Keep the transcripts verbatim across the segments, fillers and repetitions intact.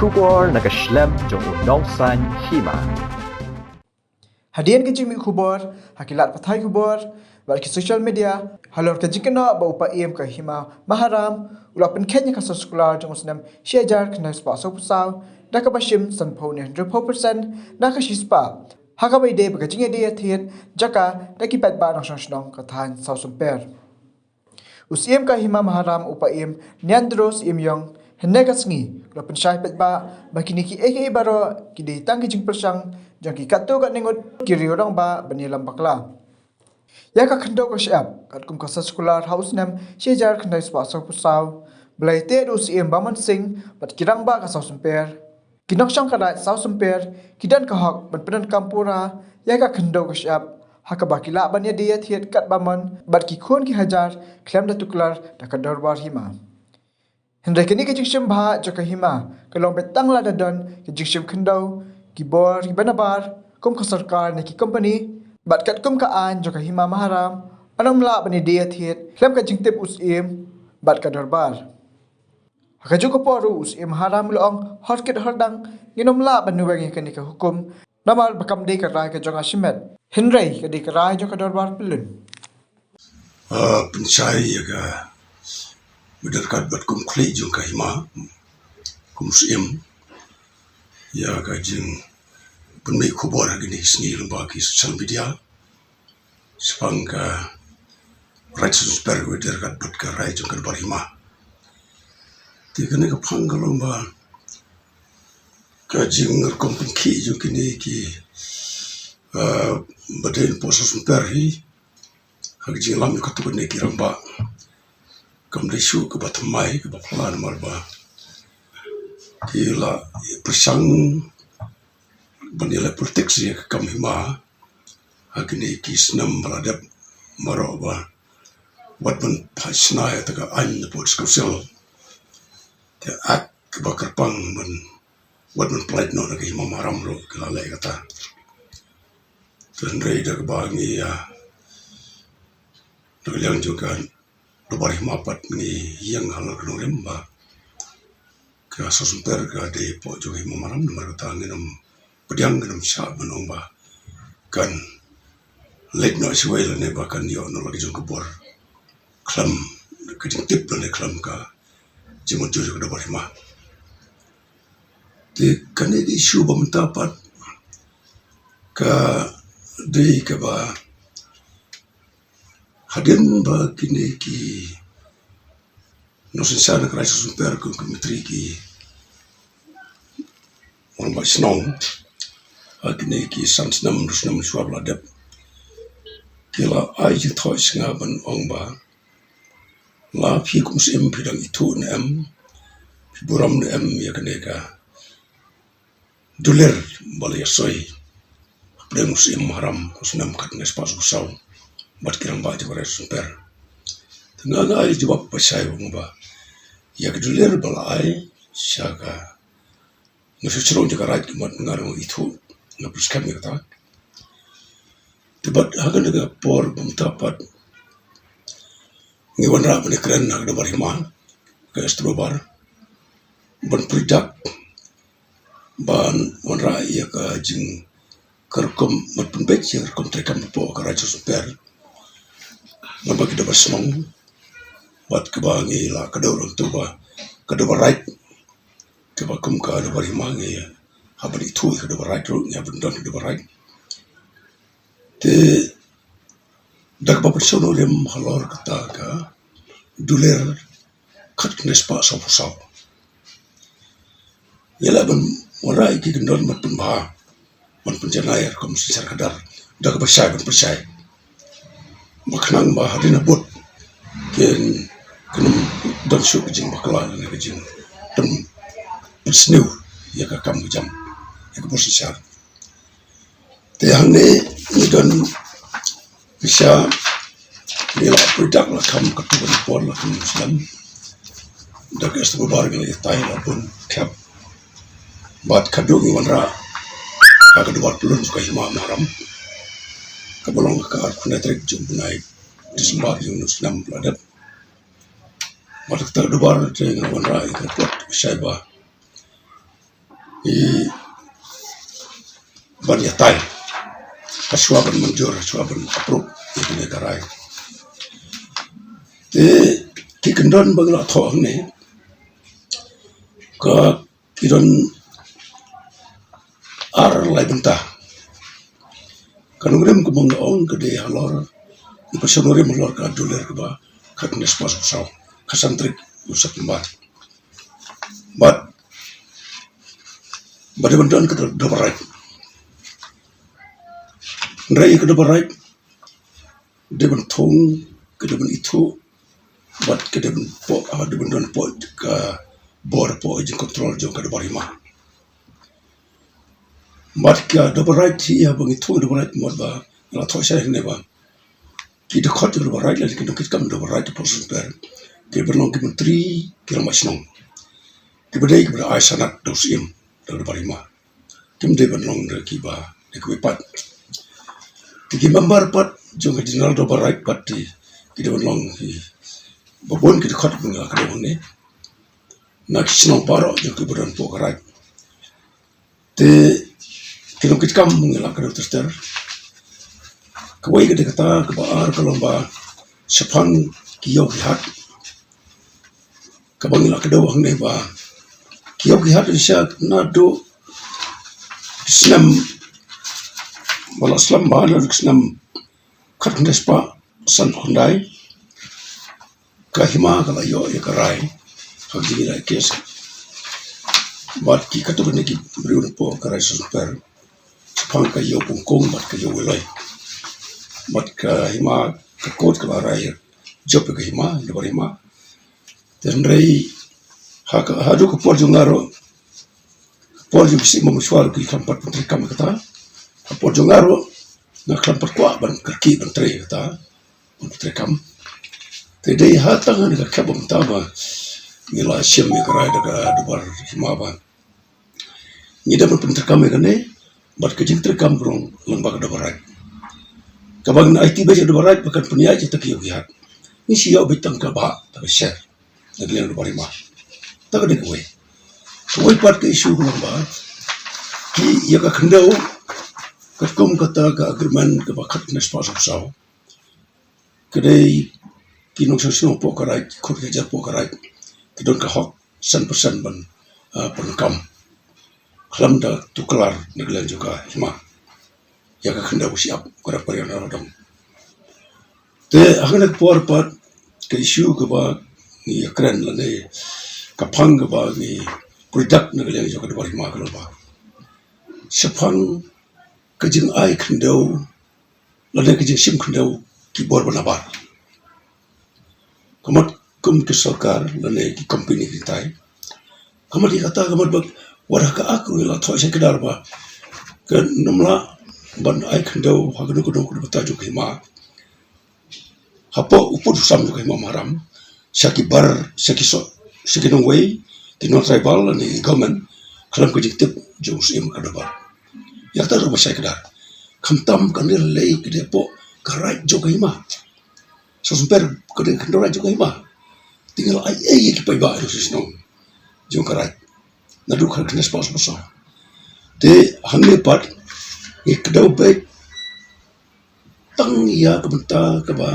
Khubor na ka shlem jong u nongsan hima. Hadien ka jingmih khubor ha ki lad pathai khubor bad ki social media halor ka jingkynnoh ba u paiem ka Hima Maharam u la pynkhet ïa ka soskular jong u snem shi hajar khyndai spah sawphew saw da kaba shim sanphew ne hynriewphew percent na ka shispah, ha kaba ïadei bad ka jingïadei ïathied jaka da ki paidbah nongshong shnong ka thaiñ Sawsumper. U Syiem ka Hima Maharam u paiem Niandro Syiem Iong hynne ka sngi u la pynshai paidbah ba kine kiei kiei baroh ki dei tang ki jingpyrshang jong ki katto katne ngut ki riew rangbah ban ïalam bakla. Ïa ka khyndew ka shyiap katkum ka soskular ha u snem shi hajar khyndai spah sawphew saw, ba la ïateh da u Syiem Bamon Singh bad ki rangbah ka Sawsumper, ki nongshong ka Raid Sawsumper ki don ka hok ban pyndonkam pura ïa ka khyndew ka shyiap ha kaba ki lah ban ïadei ïathied katba mon bad ki khun ki hajar khlem da tuklar da ka dorbar hima. Hynrei kane ka jingshim bha jong ka hima ka long beit tang lada don ka jingshim khyndew, ki bor kiba nabar kum ka sorkar ne ki kompani, bad katkum ka aiñ jong ka Hima Maharam, yn ym lah ban ïadei ïathied khlem ka jingtip u Syiem bad ka dorbar. Ha kajuh ka por ruh u Syiem Maharam u la ong, hor kit hor dang ngin ym lah ban weng ïa kane ka hukum, namar ba kam dei ka rai ka jong nga shimet, hynrei ka dei ka rai jong ka dorbar pyllun. Ah, pynshai ïa ka, bad ryngkat bad kum khlieh jong ka hima, kum Syiem, ïa ka jingpynmih khubor ha kine ki sngi lyngba ki social media shaphang ka Raid Sawsumper, bad ryngkat bad ka rai jong ka dorbar hima. Te kane ka phang ka long ba ka jingrukom pynkhih jong kine ki, ah, ba dei hapoh Sawsumper hi, ha ka jingïalam ïa katto katne ki rangbah, kam dei shuh kaba thymmai, kaba phylla, namar ba ki la pyrshang ban ïaleh politics ïa ka kam hima ha kine ki snem ba la dep baroh, ba wat ban phai shna ïa kata ka aiñ na Ports Council, ka Act kaba kyrpang ban wat ban pynlait noh na ka Hima Maharam ruh ki la leh kata. Te hynrei da kaba ngi ïa, da ka liang jong ka dorbar hima pat ngi ïeng halor ka nongrim ba ka Sawsumper ka dei hapoh jong ka Hima Maharam, namar kata ngin ym pdiang, ngin ym shah ban ong ba kan leit noh shawei lane ba kan ïoh noh la ka jong ka bor khlem ka jingtip lane khlem ka jingmynjur jong ka dorbar hima. Te kane ka issue ba mynta pat ka dei kaba hadien ba kine ki nongsynshar na ka Raid Sawsumper kum ki myntri ki rangbah shnong ha kine ki san snem, hynriew snem shuwa ba la dep, ki la ai jingthoh shnga ban ong ba la phi kum Syiem phi dang ithuh ne em, phi burom ne em ïa kane ka dulir ba la ïasoi hapdeng u Syiem Maharam ha u snem khatkhyndai spah sawphew saw bad ki rangbah jong ka Raid Sawsumper. Te nga nga ai jubab ba shai, ong ba ïa ka dulir ba la ai sha ka na shu shnong jong ka Raid, kumba nga ruh nga ithuh, nga pyrshang ïa kata. Te bad ha kane ka por ba mynta pat ngi wanrah ban ïakren ha ka dorbar hima, ka State Dorbar, ban pyrshang ban wanrah ïa ka jing, ka rukom ban pynbeit ïa ka rukom treikam hapoh ka Raid Sawsumper, namar ba ki dorbar shnong bad kaba ngi la kdew ruh hangto ba ka dorbar Raid, kaba kum ka dorbar hima ngi hap ban ithuh ïa ka dorbar Raid ruh, ngi hap ban don ka dorbar Raid. Te da kaba pynshong nongrim halor kata ka dulir khatkhyndai spah sawphew saw, ïa la ban wanrah ïa ki kyndon ban pynbha, ban pynjanai kum synshar khadar da kaba shai ban pynshai, ba khnang ba hadien habud kin, kin ym don shuh ka jingbakla lane ka jing, kin pynsniew ïa ka kam ka jam, ïa ka bor synshar. Te hangne ngi don pisa, ngi la pyrshang la kham katto katne por, la kham snem da ka State Dorbar, ngi la ïatai la bun khep. Bad khadduh ngi wanrah ha ka dorbar pyllun jong ka Hima Maharam, kaba long ha ka arphew khyndai tarik jong u bnai December jong u snem ba la dep. Bad kata ka dorbar te ngi la wanrah ïa ka report ba shai ba i ban ïatai, ha shuwa ban mynjur, ha shuwa ban approve ïa kane ka rai. Te ki kyndon ba ngi la thoh hangne ka ki don ar lai bynta. Ka nongrim kumba nga ong ka dei halor, i pyrshah nongrim halor ka dulir kaba khatkhynde spah saw phew saw, ka san tarik u September. Bad ba dei ban don ka Dorbar Raid. Hynrei ka Dorbar Raid dei ban thung, ka dei ban ithuh, bad ka dei ban poh, ah, dei ban don poh ka bor, poh jingkontrol jong ka Dorbar Hima. Bad ka Dorbar Raid hi, haba ngi thung Dorbar Raid, mut ba nga la thoh shai hangne ba ki dkhot jong ka Dorbar Raid lane ki nongkitkam Dorbar Raid, ki por sumper, ki ban long ki myntri, ki rangbah shnong, kiba dei kiba da ai sanad da u Syiem da ka Dorbar Hima. Kim dei ban long da kiba, da kiwei pat. Te ki member pat jong ka General Dorbar Raid pat, te ki dei ban long ki, ba bun ki dkhot ba ngi la kdew hangne, na ki shnong baroh jong kiba don poh ka raid. Te ki nongkitkam ba ngi la kdew ter ter. Kawei ka dei kata, kaba ar ka long ba shaphang ki ïew ki hat, kaba ngi la kdew hangne ba ki ïew ki hat shisha naduh ki snem ba la slem, ba naduh ki snem khatkhynde spah sanphew khyndai, ka hima ka la ïoh ïa ka rai ha ka jingïaleh case. Bad ki katto katne ki briew na poh ka rai Sosper, shaphang ka ïew pynkhong bad ka ïew wiloi bad ka hima, ka kot ka la rai jop ïa ka hima, ïa ka hima. Te hynrei ha ka, haduh ka por jong nga ruh, ka por jong ki Syiem Bamshuwa ruh ki khlem pat pyntreikam ïa kata. Ka por jong nga ruh nga khlem pat kwah ban kyrkieh ban trei ïa kata, ban pyntreikam. Te dei ha tang hane ka khep ba mynta ba ngi la shim ïa ka rai da ka Dorbar Hima ba ngi dei ban pyntreikam ïa kane, bad ka jingtreikam ka long lyngba ka Dorbar Raid. Kaba ngin aiti beit ïa ka Dorbar Raid ba kan pynïaid ïa kita ki ïew ki hat. Ngin shu ïoh beit tang kaba, tang ka share na ka liang ka Dorbar Hima. Te ka dei kawei. Kawei pat ka issue ka long ba ki ïa ka khyndew, katkum kata ka agreement kaba khatkhynde spah saw phew saw, ka dei ki nongshong shnong poh ka raid, ki khun ki hajar poh ka raid, ki don ka hok san percent ban, ah, pyndonkam khlem da tuklar na ka liang jong ka hima ïa ka khyndew ba shyiap, ka dei ka parian Ranadong. Te ha kane ka por pat ka issue kaba ngi ïakren lane ka phang kaba ngi pyrshah na ka liang jong ka Dorbar Hima ka long ba shaphang ka jingai khyndew lane ka jingshim khyndew ki bor ba nabar. Ka mut kum ki sorkar lane ki company ki tai, ka mut ïa kata ka mut ba wat ha ka Act ngi la thoh shai kdar ba kan ym lah ban ai khyndew ha kano kano ka bynta jong ka hima hapoh u pud u sam jong ka hima Maharam sha ki bar, sha ki soh, sha ki nongwei, ki non-tribal lane ki government khlem ka jingtip jong u Syiem ka Dorbar. Ïa kata ruh ba shai kdar. Khamtam kane lei ka dei hapoh ka raid jong ka hima. Sosper ka dei ka khyndew raid jong ka hima. Te ngi la ai ei ïa ki paidbah, ïa ki shnong jong ka raid naduh khatkhynde spah saw phew saw. Te hangne pat ngi kdew beit tang ïa ka bynta kaba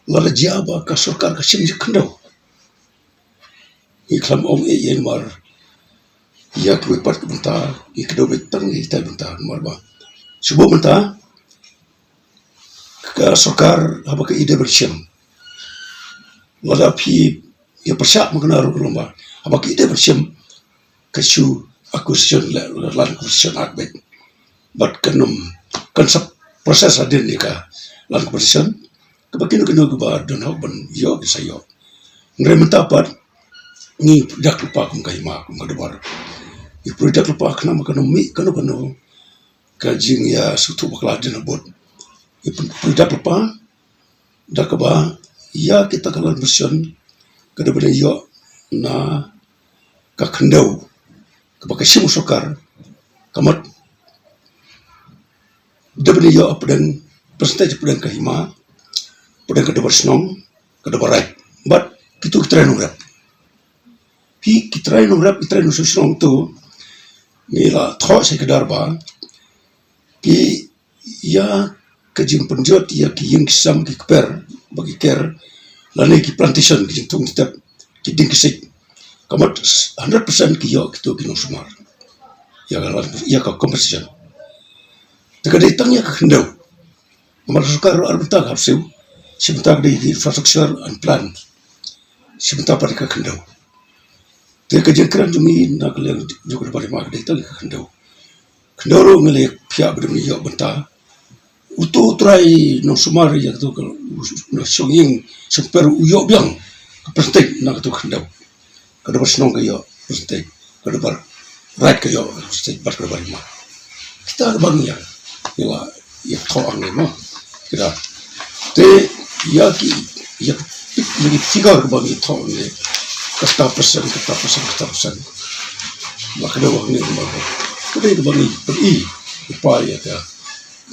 lada jia ba ka sorkar ka shim jingkhyndew. Ngi khlem ong ei ei namar ïa kiwei pat ki bynta, ngi kdew beit tang ïa kita ki bynta namar ba shu buh bynta ka sorkar haba ka i dei ban shim. Lada phi ïa pyrshah ma kane ruh ka long ba haba ka i dei ban shim, ka shu accusation, la, la, Land Acquisition Act beit. Bad kan ym, kan sa process hadien ïa ka Land Acquisition, kaba kino kino kiba don hok ban ïoh ki sa ïoh. Hynrei mynta pat ngi pyrshah lypa kum ka hima, kum ka Dorbar. Ngi pyrshah lypa khnang ba kan ym mih kano kano ka jingïasngewthuh bakla hadien habud. Ngi pyrshah lypa da kaba ïa kita ka Land Acquisition ka dei ban ïoh na ka khyndew kaba ka shim u sorkar, ka mut dei ban ïoh hapdeng, percentage hapdeng ka hima, hapdeng ka Dorbar Shnong, ka Dorbar Raid bad kito ki trai nongrep. Phi, ki trai nongrep, ki trai nongshong shnong to, Ngi la thoh sha ki dorbar, ki ïa ka jingpynjot ïa ki ïing ki sem ki kper, ba ki ker, lane ki plantation, ki jingthung jingtep, ki dieng ki siej. Ka mut hundred percent ki ïoh kito ki nongsumar ïa ka, ïa ka compensation. Te ka dei tang ïa ka khyndew. Namar ka sorkar ruh ar bynta ka hap siew, shi bynta ka dei ki infrastructure and plan, shi bynta pat ka khyndew. Te ka jingkren jong ngi na ka liang jong ka dorbar hima ka dei tang ka khyndew. Khyndew ruh ngi la ïa phiah ba dei ban ïoh bynta. Uto u trai nongsumar ïa kato ka, u, u shong ïing shong kper u ïoh biang ka percentage na kato ka khyndew. Ka dorbar shnong ka ïoh percentage, ka dorbar raid ka ïoh percentage, bad ka dorbar hima. Kita ka bang ïa, ïa la ïa thoh hangne mo. Kita. Te ïa ki, ïa ki, ïa ki figure ka bang ïa thoh hangne. Kata percent, kata percent, kata percent. Ba ka dei hangne ka bang. Ka dei ka bang ïa, ïa, ïa pa ïa ka.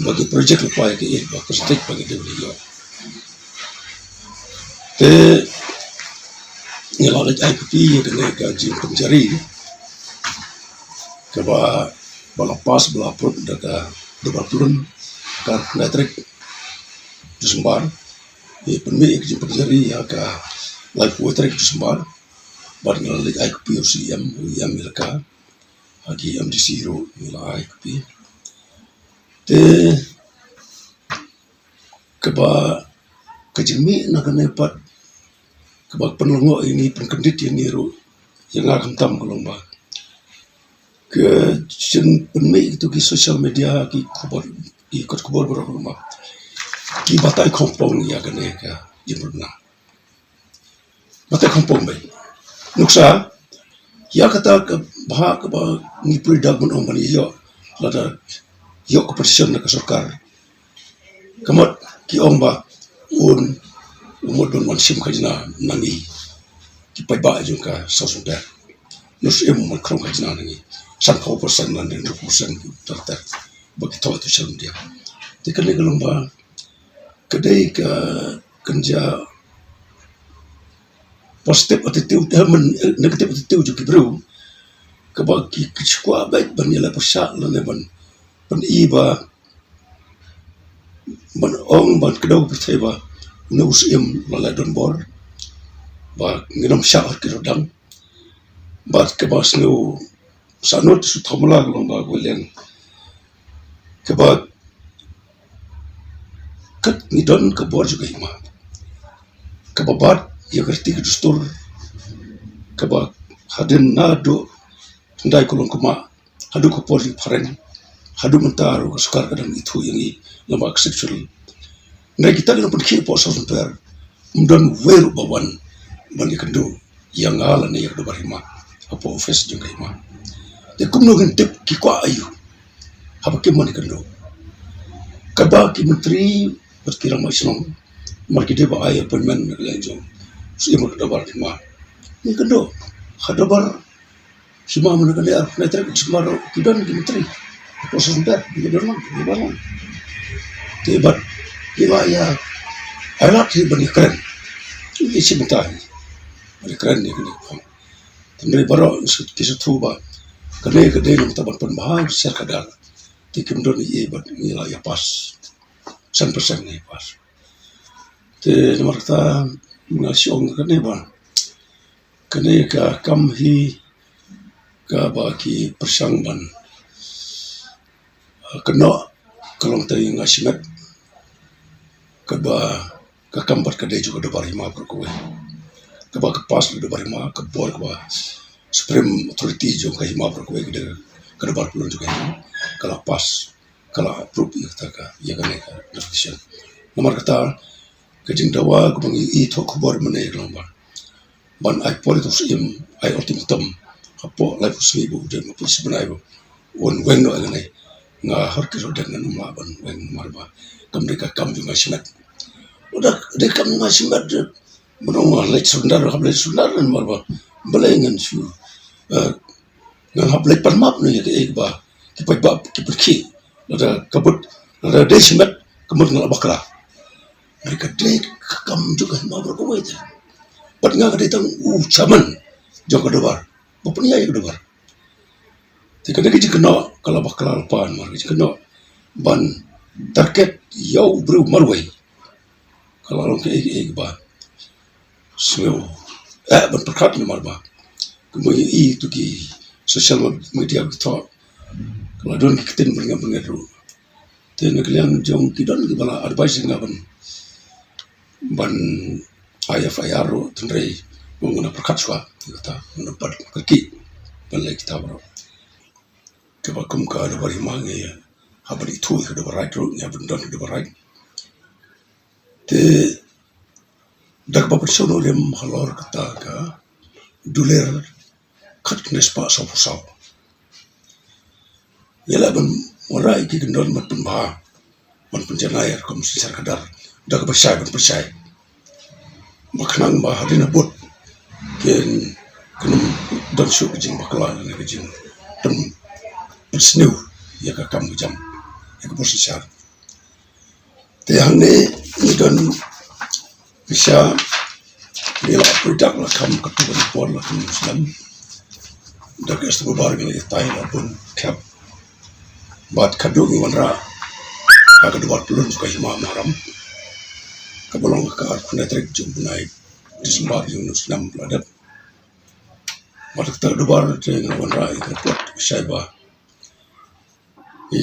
Ba ki project lypa ïa ki, eh, ba ki state ba ki dei ban ïoh. Te ngi la leit ai copy ïa kane ka jingpynjari kaba, ba la pass, ba la approve da ka Dorbar Pyllun, ka khyndai tarik December. Ngi pynmih ïa ka jingpynjari ïa ka laiphew tarik December. Bad ngi la leit ai copy u C M, u E M ïa ka, ha ki M D C ruh ngi la ai copy. Te kaba, ka jingmih na kane pat, kaba pynlyngngoh ïa ngi, pynkyndit ïa ngi ruh, ïa nga khamtam ka long ba ka jingpynmih ïa kito ki social media, ki khubor, ki kot khubor baroh ka long ba ki batai khongpong ïa kane ka jingpynbna. Batai khongpong bha. Nuksa, ïa kata ka bhah kaba ngi pyrshang ban ong ban ïoh, lada ïoh ka petition na ka sorkar. Ka mut ki ong ba un, u mut ban wan shim khajna na ngi ki paidbah jong ka South Frontier. Nus im man khrong khajna na ngi. Sanphew percent lane hynriewphew percent ki ter ter ba ki thoh ha social media. Te kane ka long ba ka dei ka kynja positive attitude, eh, men, eh, negative attitude jong ki briew, kaba ki, ki shu kwah beit ban ïaleh pyrshah lane ban, ban i ba, ban ong, ban kdew pyrthei ba une u Syiem u la leh donbor, ba ngin ym shah hor ki hor dang. Bad kaba sngew sahnut shu thom la ka long ba ka liang kaba kat ngi don ka bor jong ka hima, kaba bat ïa ka riti ka dustur, kaba hadien naduh hyndai ka long ka mah haduh ka por jong ki phareng, haduh mynta ruh ka sorkar ka dang ithuh ïa ngi lyngba ka Sixth Schedule. Hynrei kita ki nongpynkhih hapoh South Frontier, ym don uwei ruh ba wan ban ïakynduh ïa nga lane ïa ka Dorbar Hima hapoh office jong ka hima. Te kumno ngin tip ki kwah aïu haba kim wan ïakynduh? Kaba ki myntri bad ki rangbah shnong, namar ki dei ba ai appointment na ka liang jong u Syiem ka Dorbar Hima. Ïakynduh ha Dorbar Hima mynta ka dei arphew khyndai tarik December ruh ki don ki myntri. Hapoh South Frontier ki don lang, ki don lang. Te bad ki la ïa ai lad hi ban ïakren. Ki ïa shim bynta hi ban ïakren ïa kane ka phong. Te hynrei baroh ki sngewthuh ba kane ka dei na ka bynta ban pynbha sha ka dak. Te kim don ei ei bad ngi la ïa pass. San percent ngi ïa pass. Te namar kata nga shu ong kane ba kane ka kam hi kaba ki pyrshang ban, ah, kynnoh ka long tei nga shimet kaba ka kam bad ka dei jong ka Dorbar Hima baroh kawei. Kaba ka pass da ka Dorbar Hima, ka bor kaba supreme authority jong ka hima baroh kawei ka dei ka Dorbar Pyllun jong ka hima, ka la pass, ka la approve ïa kata ka, ïa kane ka petition. Namar kata ka jingdawa kaba ngi ïohi thoh khubor mynne ka long ba ban ai por ïa u Syiem, ai ultimatum hapoh laiphew sngi ba u dei, hapoh shi bnai ba un weng noh ïa kane. Nga hor ki hor dang ngan ym lah ban weng namar ba kam dei ka kam jong nga shimet. Lada dei kam jong nga shimet, ban ong leit surrender, hap leit surrender namar ba balei ngan shu, eh, ngan hap leit pan map ne ïa kaei kaba ki paidbah ki pynkhih. Lada ka mut, lada dei shimet ka mut nga la bakla. Hynrei ka dei ka kam jong ka hima baroh kawei te. Bad nga ka dei tang u chairman jong ka dorbar ba pynïaid ïa ka dorbar. Te kane ka jingkynnoh ka la bakla lypa namar ka jingkynnoh ban target ïa u briew marwei. Ka la long kaei kaei ba sngew eh ban pyrkhat namar ba kumba ïohi tu ki social media ki thoh ka la don ki ktien byrngem byrngem ruh. Te na ka liang jong ki don kiba la advice ïa nga ban ban ai F I R ruh, hynrei nga ym pyrkhat shuwa ïa kata, nga ym pat kyrkieh ban leh kita baroh. Kaba kum ka Dorbar Hima ngi hap ban ithuh ïa ka Dorbar Raid ruh, ngi hap ban don ka Dorbar Raid. Te da kaba pynsngewrim halor kata ka duler khatkhyndai spah sawphew saw. Ïa la ban wanrah ïa ki kyndon ban pynbha ban pynjanai rukom synshar khadar da kaba shai ban pynshai. Ba khnang ba hadien habud kin kin ym don shuh ka jingbakla ne ka jingpynsniew ïa ka kam ka jam ïa ka bor synshar. Te hangne ngi don pisa ngi la pyrdak la kham katu ka por la kham snem. Da ka Esther Babar ngi la ïatai la bun khep. Bad katu ngi wanrah ha ka Dorbar Pyllun ka Hima Maharam kaba long ka arphew khyndai tarik jong u bnai December jong u snem ba la dep. Bad kata ka Dorbar te ngi la wanrah ïa ka report shai ba i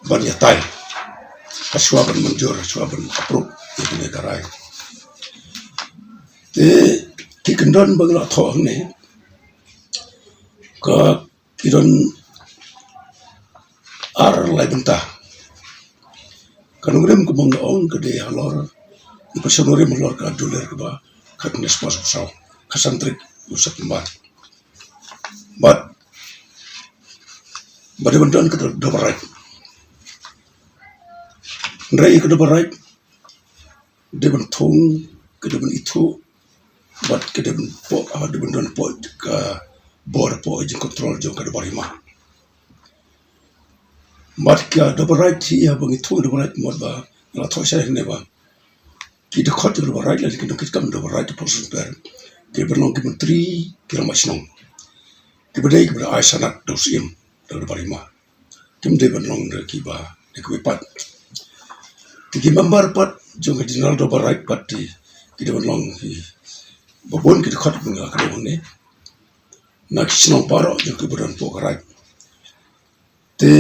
ban ïatai ha shuwa ban mynjur ha shuwa ban approve ïa kane ka rai. Te ki kyndon ba ngi la thoh hangne ka ki don ar lai bynta. Ka nongrim kumba nga ong ka dei halor, i pynsngewrim halor ka duler kaba khatkhyndai spah sawphew saw, ka san tarik u September. Bad ba dei ban don ka Dorbar Raid. Hynrei ka Dorbar Raid dei ban thung, ka dei ban ithuh bad ka dei ban poh, ah, dei ban don poh ka bor poh jingkontrol jong ka Dorbar Hima. Bad ka Dorbar Raid hi haba ngi thung Dorbar Raid mut ba nga la thoh shai hangne ba ki dkhot jong ka Dorbar Raid lane ki nongkitkam Dorbar Raid hapoh Sosnper ki ban long ki myntri, ki rangbah shnong, kiba dei kiba da ai sanad da u Syiem da ka Dorbar Hima. Kim dei ban long da kiba da kiwei pat. Te ki member pat jong ka General Dorbar Raid pat te ki dei ban long kiba bun ki dkhot ba ngi la kdew hangne na ki shnong baroh jong kiba don hapoh ka Raid. Te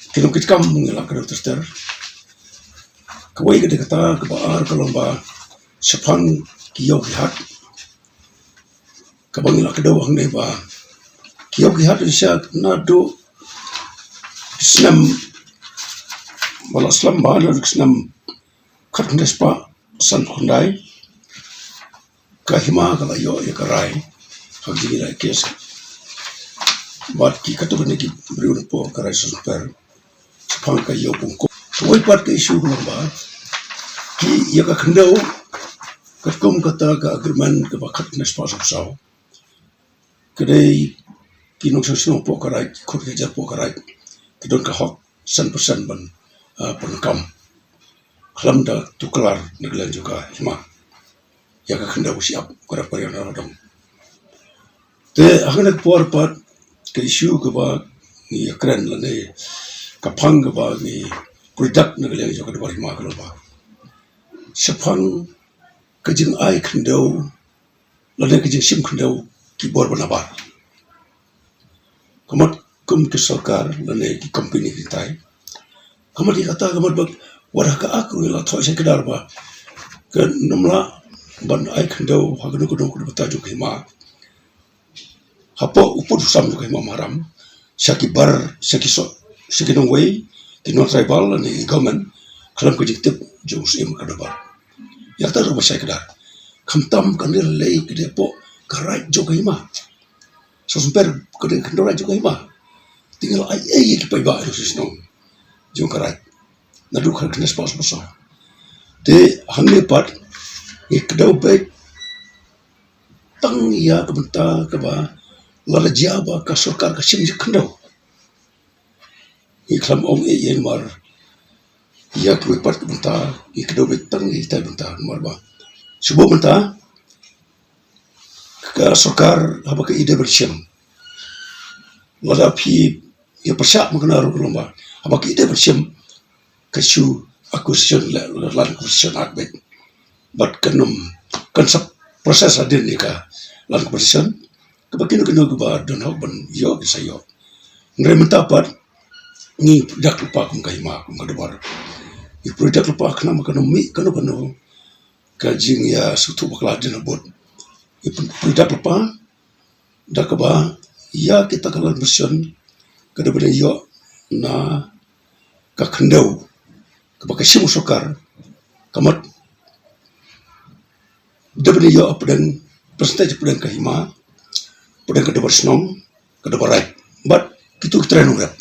ki nongkitkam ngi la kdew ter ter. Kawei ka dei kata, kaba ar ka long ba shaphang ki ïew ki hat. Kaba ngi la kdew hangne ba ki ïew ki hat shisha naduh ki snem ba la slem bha, naduh ki snem khatkhyndai spah sanphew khyndai. Ka Hima ka la ïoh ïa ka rai ha ka jingïaleh case bad ki katto katne ki briew napoh ka Raid Sosnper shaphang ka ïew pynkup. Kawei pat ka issue ka long ba ki ïa ka khyndew katkum kata ka agreement kaba khatkhyndai spah sawphew saw, ka dei ki nongshong shnong hapoh ka Raid, khun ki hajar hapoh ka Raid, ki don ka hok san percent ban, ah, pyndonkam khlem da tuklar na ka liang jong ka Hima ïa ka khyndew ba shyiap, ka dap ka riang na dong. Te ha kane ka por pat ka issue kaba ngi ïakren lane ka phang kaba ngi pyrdak na ka liang jong ka Dorbar Hima ka long ba shaphang ka jingai khyndew lane ka jingshim khyndew ki bor ba nabar. Ka mut kum ki sorkar lane ki company ki tai, ka mut ïa kata ka mut ba wat ha ka Act ruh ngi la thoh shai kdar ba kan ym lah ban ai khyndew ha kano kano ka bynta jong ka Hima hapoh u pud u sam jong ka Hima Maharam sha ki bar, sha ki soh, sha ki nongwei, ki non-tribal lane ki government khlem ka jingtip jong u Syiem ka Dorbar. Ïa kata ruh ba shai kdar. Khamtam kane lei ka dei hapoh ka Raid jong ka Hima. Sosnper ka dei ka Raid jong ka Hima. Te ngi la ai ei ïa ki paidbah, ïa ki shnong jong ka Raid naduh khatkhyndai spah sawphew saw. Te hangne pat ngi kdew beit tang ïa ka bynta kaba lada jia ba ka sorkar ka shim jingkhyndew. Ngi khlem ong ei ei namar ïa kiwei pat ki bynta ngi kdew beit tang ïa kita ki bynta namar ba shu buh bynta ka sorkar haba ka i dei ban shim. Lada phi ïa pyrshah mynta ruh ka long ba haba ki dei ban shim ka shu acquisition la, la, land acquisition act beit. Bad kan ym, kan sa process hadien ïa ka land acquisition. Kaba kino kino kiba don hok ban ïoh ki sa ïoh. Hynrei mynta pat ngi pyrshah lypa kum ka hima, kum ka dorbar. Ngi pyrshah lypa khnang ba kan ym mih kano kano ka jingïasngewthuh bakla hadien habud. Ngi pyrshah lypa da kaba ïa kita ka land acquisition ka dei ban ïoh na ka khyndew kaba ka shim u sorkar, ka mut dei ban ïoh hapdeng percentage, hapdeng ka hima, hapdeng ka dorbar shnong, ka dorbar raid. Bad kito ki trai nongrep,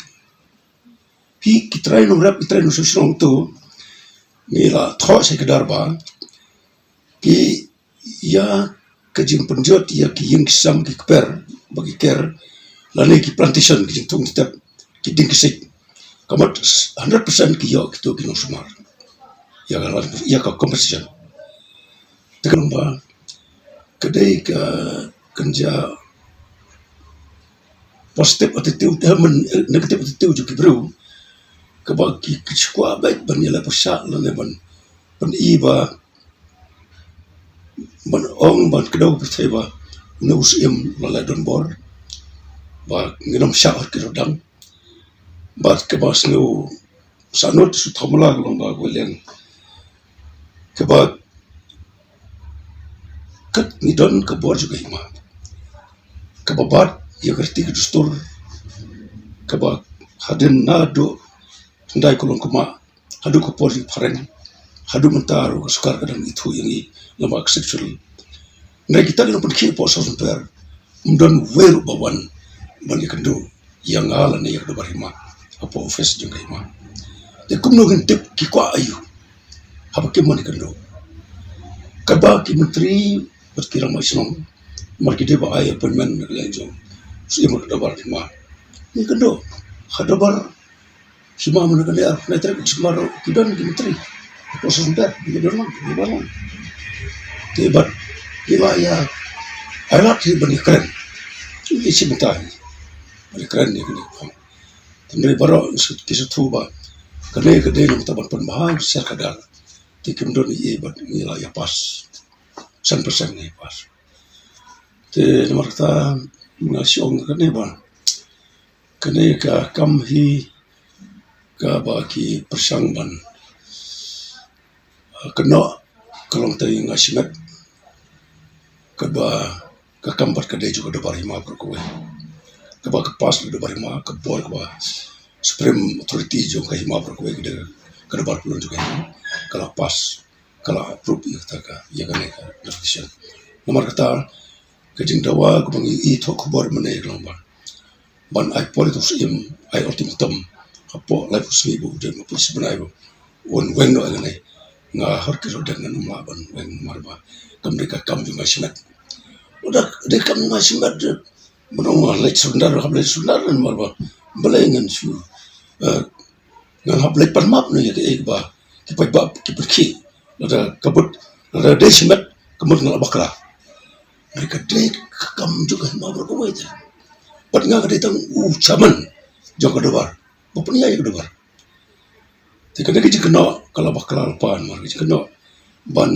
phi, ki trai nongrep, ki trai nongshong shnong to ngi la thoh sha ki dorbar ki ïa ka jingpynjot ïa ki ïing ki sem, ki kper ba ki ker lane ki plantation, ki jingthung jingtep, ki dieng ki siej. Ka mut hundred percent ki ïoh kito ki nongsumar ïa ka, ïa ka compensation. Te ka long ba ka dei ka kynja positive attitude, eh, men, eh, negative attitude jong ki briew kaba ki, ki shu kwah beit ban ïaleh pyrshah lane ban, ban i ba ban ong, ban kdew pyrthei ba une u syiem la leh donbor, ba ngin ym shah hok ki rodang. Bad kaba sngew sahnut shu thaw mala ka long ba ka wei liang kaba kat ngi don ka bor jong ka hima kaba bat ïa ka riti ka dustur, kaba hadien naduh hyndai ka long ka ma haduh ka por jingphareng, haduh mynta ruh ka sorkar ka dang ithuh ïa ngi lem bad ka sexual. Hynrei kita ki nongpynkhih hapoh South Sumper ym don uwei ruh ba wan ban ïakynduh ïa nga lane ïa ka dorbar hima hapoh office jong ka hima. Te kumno ngin tip ki kwah aïu haba kim wan ïakynduh? Kaba ki myntri bad ki rangbah shnong, namar ki dei ba ai appointment na ka liang jong u syiem ka dorbar hima, ïakynduh ha dorbar hima mynta kane ar phew tarik December ki don ki myntri. Hapoh South Sumper ki don lang, ki don lang. Te bad ki la ïa ai lad hi ban ïakren. Ki shim bynta hi ban ïakren ïa kane ka phang. Te hynrei baroh ki sngewthuh ba kane ka dei na ka bynta ban pynbha ïa ka sher khadar. Te kim don ei ei bad ngi la ïa pass. San percent ngi ïa pass. Te namar kata nga shu ong kane ba kane ka kam hi kaba ki pyrshang ban, eh, kynnoh ka long tang ïa nga shimet, kaba ka kam bad ka dei jong ka dorbar hima baroh kawei, kaba ka pass da ka dorbar hima, ka bor kaba supreme authority jong ka hima baroh kawei, ka dei ka dorbar pyllun jong ka hima, ka la pass, ka la approve ïa kata ka, ïa kane ka notification. Namar kata ka jingdawa kaba ngi ïohi thoh khubor mynne ka long ba ban ai por ïa u syiem, ai ultimatum hapoh laiphew sngi ba u dei, ma phi shu bnai ba un weng noh ïa kane. Nga hor ki rodang ngan ym lah ban weng namar ba kam dei ka kam jong nga shimet. Lada dei kam jong nga shimet, ban ong nga leit surrender, hap leit surrender namar ba balei ngan shu, eh, ngan hap leit pan map ne ïa kaei kaba ki paidbah ki pynkhih. Lada ka mut, lada dei shimet ka mut nga la bakla. Hynrei ka dei ka kam jong ka hima baroh kawei te. Bad nga ka dei tang u chairman jong ka dorbar ba pynïaid ïa ka dorbar. Te kane ka jingkynnoh ka la bakla lypa namar ka jingkynnoh ban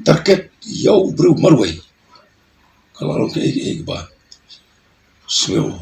target ïa u briew marwei. Ka la long kaei kaei kaba sngew